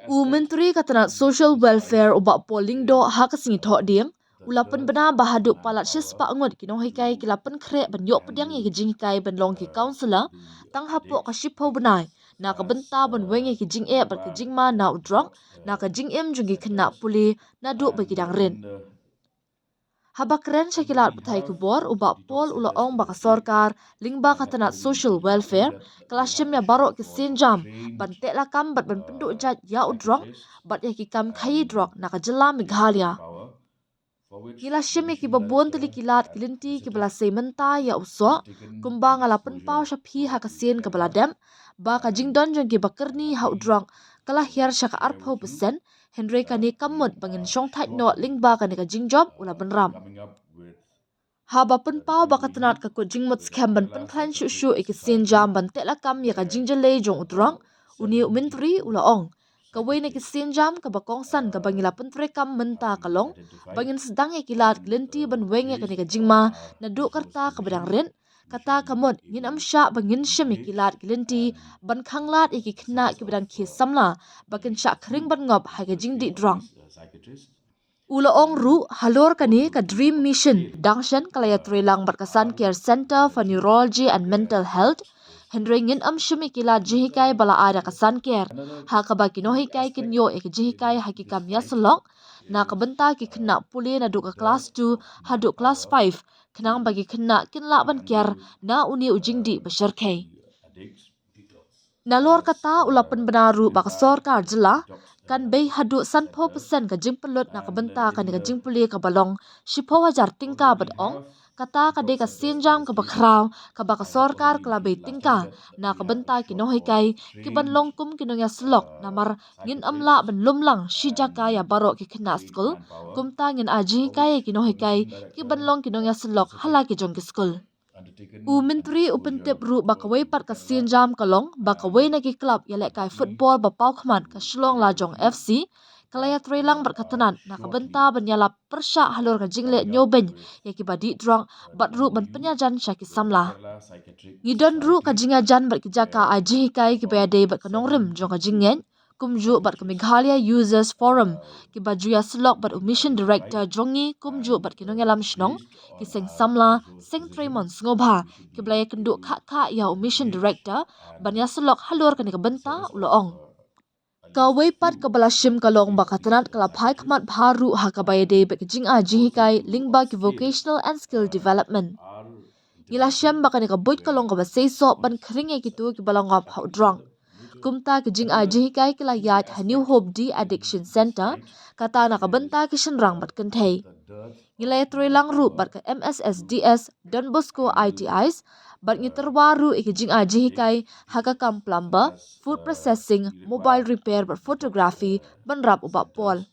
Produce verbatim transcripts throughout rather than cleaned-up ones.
U Myntri ka tnat Social Welfare u Bah Paul Lyngdoh ha ka sngi Thohdieng u la pynbna ba haduh palat shispah ngut ki nonghikai ki la pynkhreh ban ïoh pdiang ïa ki jinghikai ban long ki counsellor tang hapoh ka shiphew bnai na ka bynta ban weng ïa ki jingeh bad ki jingma na u drok na ka jingim jong ki khynnah pule naduh ba ki dang rit. Haba kren sha ki lad pathai khubor u Bah Paul u la ong ba ka sorkar lyngba ka tnat Social Welfare ka la shim ïa baroh ki sienjam ban teh lakam bad ban pynduh jait ïa u drok bad ïa ki kam khaïi drok na ka jylla Meghalaya. Ngi la shim ïa kiba bun tylli ki lad ki lynti kiba la sei mynta ïa u soh kumba nga la pynpaw sha phi ha ka sien kaba la dep ba ka jingdon jong kiba kyrni ha u drok ka la hiar sha ka arphew percent, hynrei kane kam mut ba ngin shongthait noh lyngba kane ka jingjop u la bynrap. Haba pynpaw ba ka tnat ka kut jingmut skhem ban pynkhlaiñ shuh shuh ïa ki sienjam ban teh lakam ïa ka jingjyllei jong u drok, une u Myntri u la ong kawei na ki sienjam kaba kongsan kaba ngi la pyntreikam mynta ka long ba ngin sdang ïa ki lad ki lynti ban weng ïa kane ka jingma naduh ka rta kaba dang rit. Kata ka mut ngin ym shah ba ngin shim ïa ki lad ki lynti ban khanglad ïa ki khynnah kiba dang khie samla ba kin shah khring ban ngop ha ka jingdih drok. U la ong ruh halor kane ka Dream Mission dang shen ka la ïatreilang bad ka Sun Care Center for Neurology and Mental Health, hynrei ngin ym shim ïa ki lad jinghikai ba la ai da ka Sun Care ha kaba ki nonghikai kin ïoh ïa ki jinghikai ha ki kam ïasyllok na ka bynta ki khynnah pule naduh ka klas two haduh klas five khnang ba ki khynnah kin lah ban kiar na une u jingdih ba shyrkhei. Nalor kata u la pynbna ruh ba ka sorkar jylla kan bei haduh sanphew percent ka jingpynlut na ka bynta kane ka jingpule kaba long shiphew hajar tyngka bad ong kata ka dei ka sienjam kaba khraw kaba ka sorkar ka la bei tyngka na ka bynta ki nonghikai kiban long kum ki nongïasyllok namar ngin ym lah ban lum lang shi jaka ïa baroh ki khynnah skul, kumta ngin ai jinghikai ïa ki nonghikai kiban long ki nongïasyllok ha la ki jong ki skul. U Myntri u pyntip ruh ba kawei pat ka sienjam ka long ba kawei na ki klab ïalehkai football ba paw khmat ka Shillong Lajong F C ka la ïatreilang bad ka tnat na ka bynta ban ïalap pyrshah halor ka jingleh ñiewbeiñ ïa kiba dih drok bad ruh ban pynïajan sha ki samla. Ngi don ruh ka jingïajan bad ki jaka ai jinghikai kiba ïadei bad ka nongrim jong ka jingngeit kumjuh bad ka Meghalaya Users Forum kiba ju ïasyllok bad u Mission Director jong ngi kumjuh bad ki nongïalam shnong, ki seng samla, seng trei mon sngewbha kiba la ïakynduh khah khah ïa u Mission Director ban ïasyllok halor kane ka bynta, u la ong. Kawei pat kaba la shim ka long ba ka tnat ka la phai khmat bha ruh ha kaba ïadei bad ka jingai jinghikai lyngba ki vocational and skill development. Ngi la shem ba kane ka buit ka long kaba seisoh ban khring ïa kito kiba la ngop ha u drok. Kumta ki jingai jinghikai ki la ïaid ha New Hope De-Addiction Center, kata na ka bynta ki shynrang bad kynthei. Ngi la ïatreilang ruh bad ka M S S D S, Don Bosco I T Is bad ngi tyrwa ruh ïa ki jingai jinghikai ha ka kam plumber, food processing, mobile repair bad photography, bynrap u Bah Paul.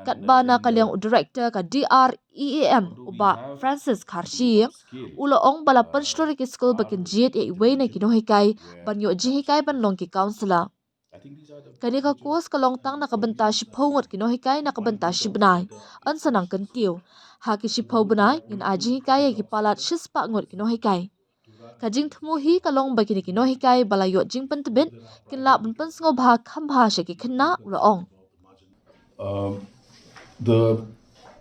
Katba na ka liang u director ka D R E A M u Bah Francis Kharshiing u la ong ba la pynshlur ïa ki skul ba kin jied ïa iwei na ki nonghikai ban ïoh jinghikai ban long ki counsellor. Kane ka course ka long tang na ka bynta shiphew ngut ki nonghikai na ka bynta shi bnai. Yn sa nang kyntiew. Ha ki shiphew bnai ngin ai jinghikai ïa ki palat shispah ngut ki nonghikai. Ka jingthmu hi ka long ba kine ki nonghikai ba la ïoh jingpyntbit kin lah ban pynsngewbha kham bha sha ki khynnah, u la ong. Um, the,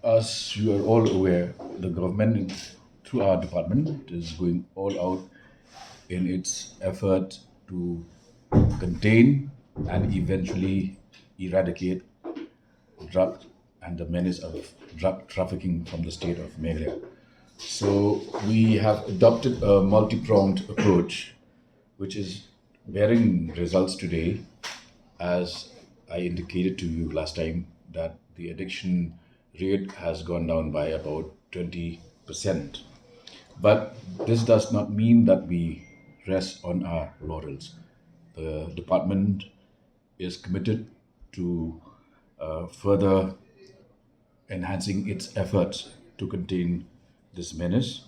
as you are all aware, the government, through our department, is going all out in its effort to contain and eventually eradicate drug and the menace of drug trafficking from the state of Meghalaya. So we have adopted a multi-pronged approach, which is bearing results today. As I indicated to you last time, that the addiction rate has gone down by about twenty percent. But this does not mean that we rest on our laurels. The department is committed to uh, further enhancing its efforts to contain this menace.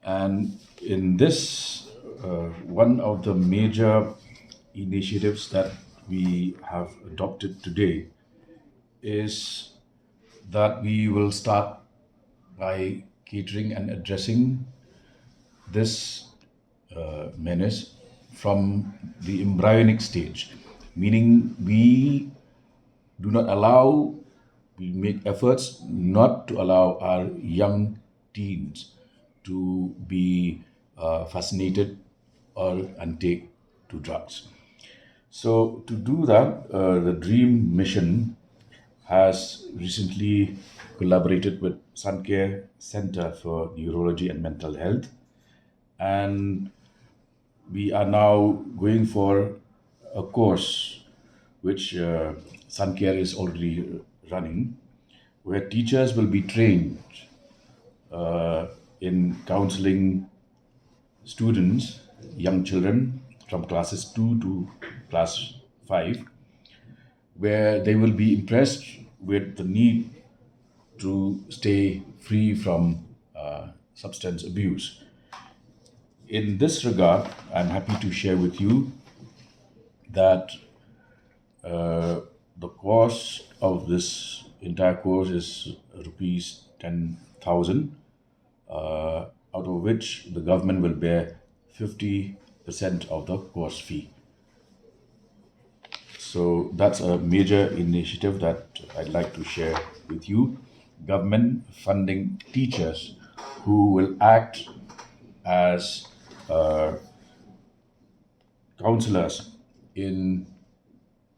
And in this, uh, one of the major initiatives that we have adopted today is that we will start by catering and addressing this uh, menace from the embryonic stage. meaning we do not allow, we make efforts not to allow our young teens to be uh, fascinated or and take to drugs. So to do that, uh, the DREAM Mission has recently collaborated with Sankey Center for Neurology and Mental Health, and we are now going for a course which uh, Sankey is already running, where teachers will be trained uh, in counseling students, young children from classes two to class five, where they will be impressed with the need to stay free from uh, substance abuse. In this regard, I'm happy to share with you that uh, the cost of this entire course is rupees ten thousand, uh, out of which the government will bear fifty percent of the course fee. So that's a major initiative that I'd like to share with you. Government funding teachers who will act as uh, counselors in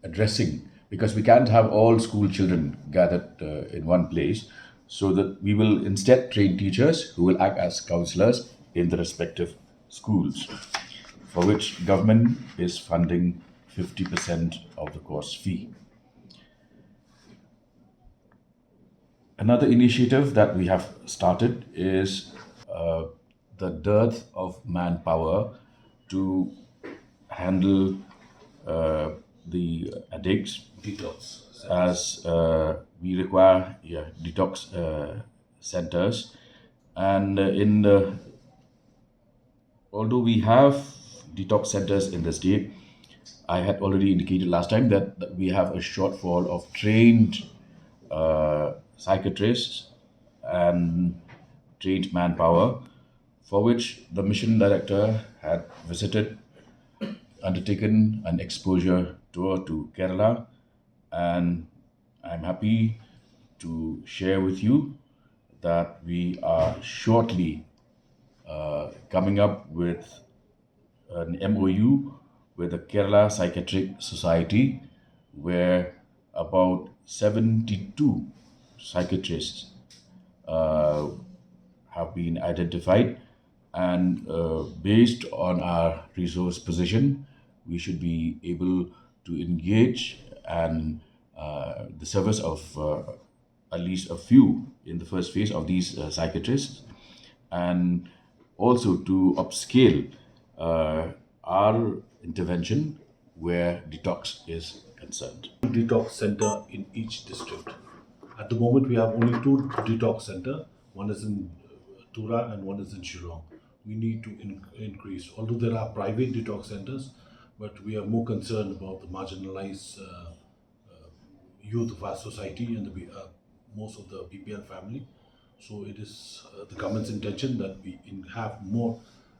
addressing, because we can't have all school children gathered uh, in one place, so that we will instead train teachers who will act as counselors in the respective schools, for which government is funding fifty percent of the course fee. Another initiative that we have started is uh, the dearth of manpower to handle uh, the addicts. Detox. As uh, we require, yeah, detox uh, centers. And uh, in the although we have detox centers in the state, I had already indicated last time that, that we have a shortfall of trained uh, psychiatrists and trained manpower, for which the mission director had visited, undertaken an exposure tour to Kerala, and I'm happy to share with you that we are shortly uh, coming up with an M O U with the Kerala Psychiatric Society, where about seventy-two psychiatrists uh, have been identified, and uh, based on our resource position, we should be able to engage and uh, the service of uh, at least a few in the first phase of these uh, psychiatrists, and also to upscale uh, our intervention where detox is concerned. Detox center in each district. At the moment, we have only two detox center. One is in uh, Tura and one is in Shillong. We need to in- increase, although there are private detox centers, but we are more concerned about the marginalized uh, uh, youth of our society and the, uh, most of the B P L family. So it is uh, the government's intention that we in- have more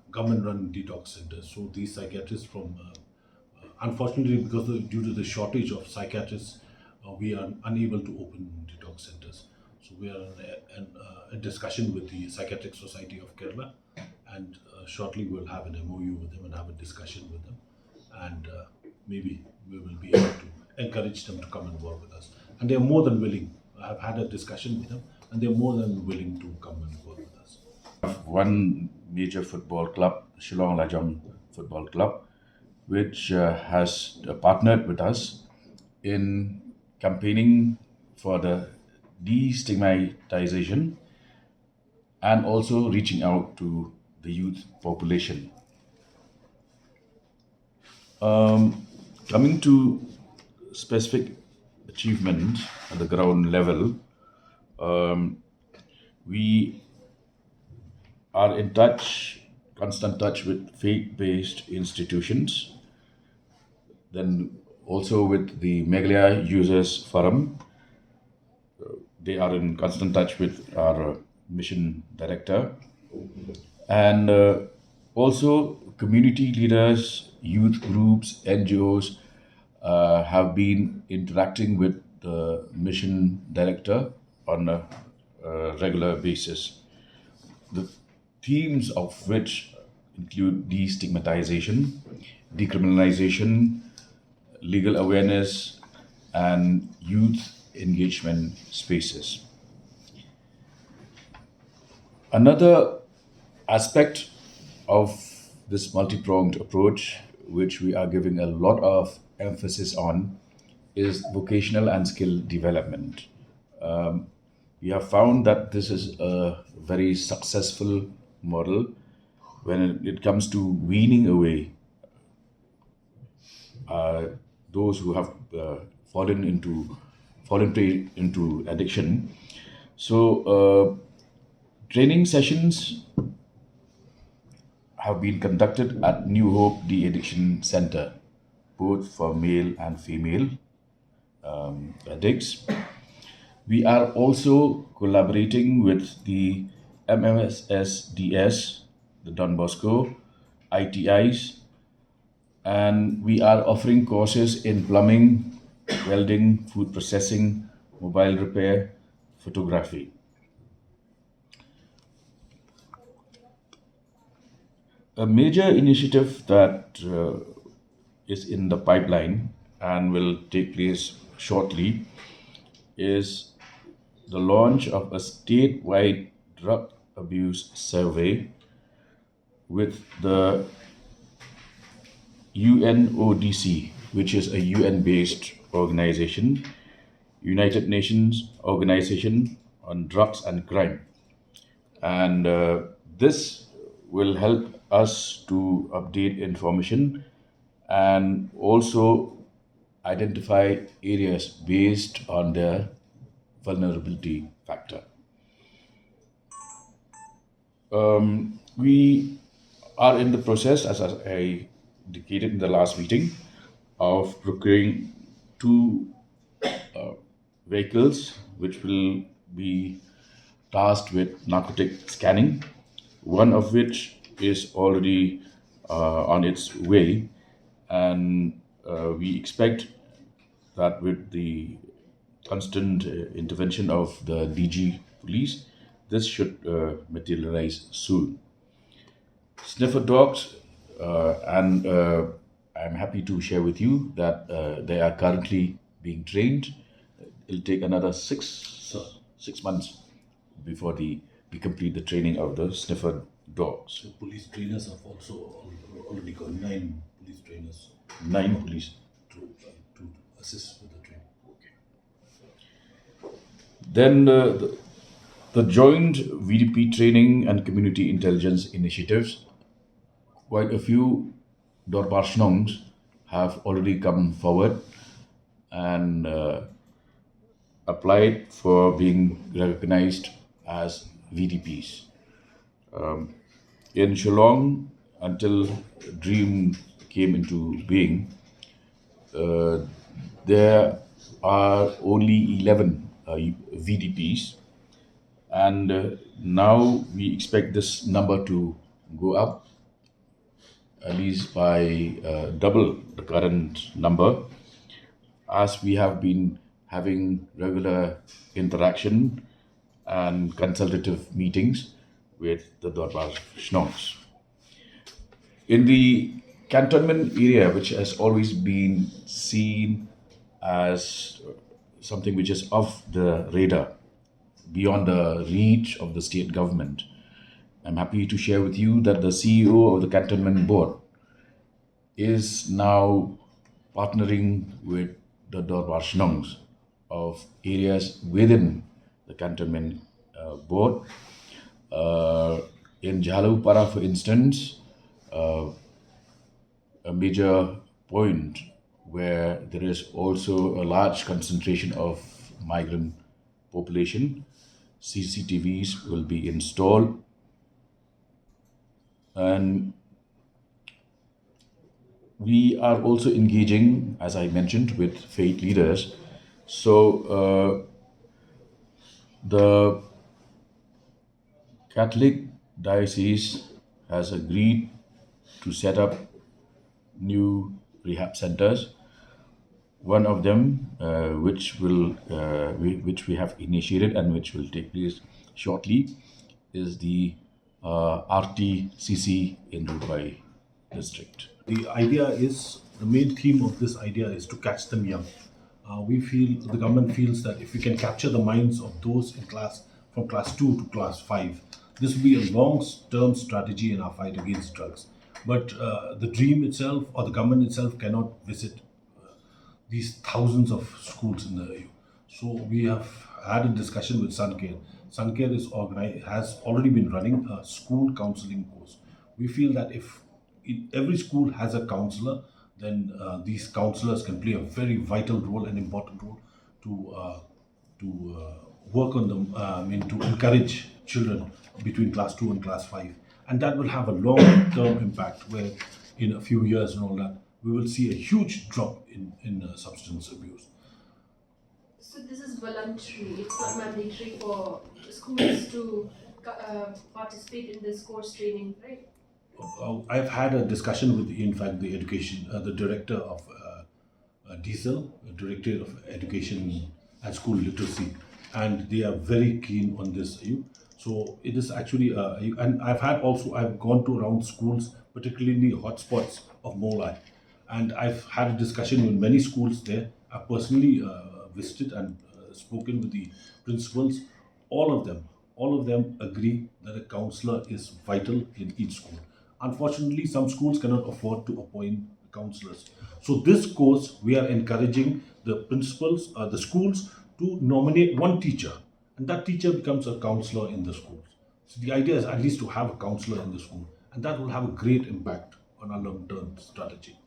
government-run detox centers. So these psychiatrists from, uh, uh, unfortunately, because of, due to the shortage of psychiatrists, uh, we are unable to open detox centers. So we are in, in uh, a discussion with the Psychiatric Society of Kerala, and uh, shortly we'll have an M O U with them and have a discussion with them, and uh, maybe we will be able to encourage them to come and work with us. And they are more than willing. I have had a discussion with them, and they are more than willing to come and work with us. One major football club, Shillong Lajong Football Club, which uh, has uh, partnered with us in campaigning for the destigmatization and also reaching out to the youth population. Um, coming to specific achievement at the ground level, um, we are in touch, constant touch with faith-based institutions, then also with the Meghalaya Users Forum. Uh, they are in constant touch with our uh, mission director, and uh, also community leaders, youth groups, N G Os, uh, have been interacting with the mission director on a, a regular basis. The themes of which include destigmatization, decriminalization, legal awareness, and youth engagement spaces. Another aspect of this multi-pronged approach, which we are giving a lot of emphasis on, is vocational and skill development. Um, we have found that this is a very successful model when it comes to weaning away uh, those who have uh, fallen into fallen prey into addiction. So uh, training sessions have been conducted at New Hope De-Addiction Center, both for male and female um, addicts. We are also collaborating with the M M S S D S, the Don Bosco, I T Is, and we are offering courses in plumbing, welding, food processing, mobile repair, photography. A major initiative that uh, is in the pipeline and will take place shortly is the launch of a statewide drug abuse survey with the U N O D C, which is a U N based organization, United Nations Organization on Drugs and Crime. And uh, this will help us to update information and also identify areas based on their vulnerability factor. Um, we are in the process, as I indicated in the last meeting, of procuring two uh, vehicles which will be tasked with narcotic scanning, one of which is already uh, on its way, and uh, we expect that with the constant uh, intervention of the D G Police, this should uh, materialize soon. Sniffer dogs, uh, and uh, I'm happy to share with you that uh, they are currently being trained. It'll take another six, six months before the, we complete the training of the sniffer dogs. So police trainers have also al- already got nine police trainers Nine police. to, uh, to assist with the training. Then uh, the, the joint V D P training and community intelligence initiatives. Quite a few Dorbar Shnongs have already come forward and uh, applied for being recognized as V D Ps. Um, in Shillong, until Dream came into being, uh, there are only eleven uh, V D Ps, and uh, now we expect this number to go up at least by uh, double the current number, as we have been having regular interaction and consultative meetings with the Dorbar Shnongs. In the cantonment area, which has always been seen as something which is off the radar, beyond the reach of the state government, I'm happy to share with you that the C E O of the cantonment board is now partnering with the Dorbar Shnongs of areas within the cantonment uh, board. Uh, in Jhalawpara, for instance, uh, a major point where there is also a large concentration of migrant population, C C T Vs will be installed. And we are also engaging, as I mentioned, with faith leaders. So uh, the Catholic Diocese has agreed to set up new rehab centers. One of them, uh, which will uh, we, which we have initiated and which will take place shortly, is the uh, R T C C in Rubai district. The idea is the main theme of this idea is to catch them young. Uh, we feel the government feels that if we can capture the minds of those in class from class two to class five, this will be a long-term strategy in our fight against drugs. But uh, the dream itself or the government itself cannot visit uh, these thousands of schools in the A U. So we have had a discussion with Suncare. Suncare is organized, has already been running a school counseling course. We feel that if in every school has a counselor, then uh, these counselors can play a very vital role and important role to uh, to uh, work on them, uh, I mean, to encourage children between class two and class five. And that will have a long-term impact where in a few years and all that, we will see a huge drop in, in uh, substance abuse. So this is voluntary. It's not mandatory for schools to uh, participate in this course training, right? Uh, I've had a discussion with, in fact, the education, uh, the director of uh, uh, DSEL, Directorate of Education and School Literacy, and they are very keen on this. You, so it is actually, uh, you- and I've had also, I've gone to around schools, particularly hotspots of Mawlai, and I've had a discussion with many schools there. I've personally uh, visited and uh, spoken with the principals. All of them, all of them agree that a counselor is vital in each school. Unfortunately, some schools cannot afford to appoint counselors. So this course, we are encouraging the principals, uh, the schools to nominate one teacher, and that teacher becomes a counselor in the schools. So the idea is at least to have a counselor in the school, and that will have a great impact on our long-term strategy.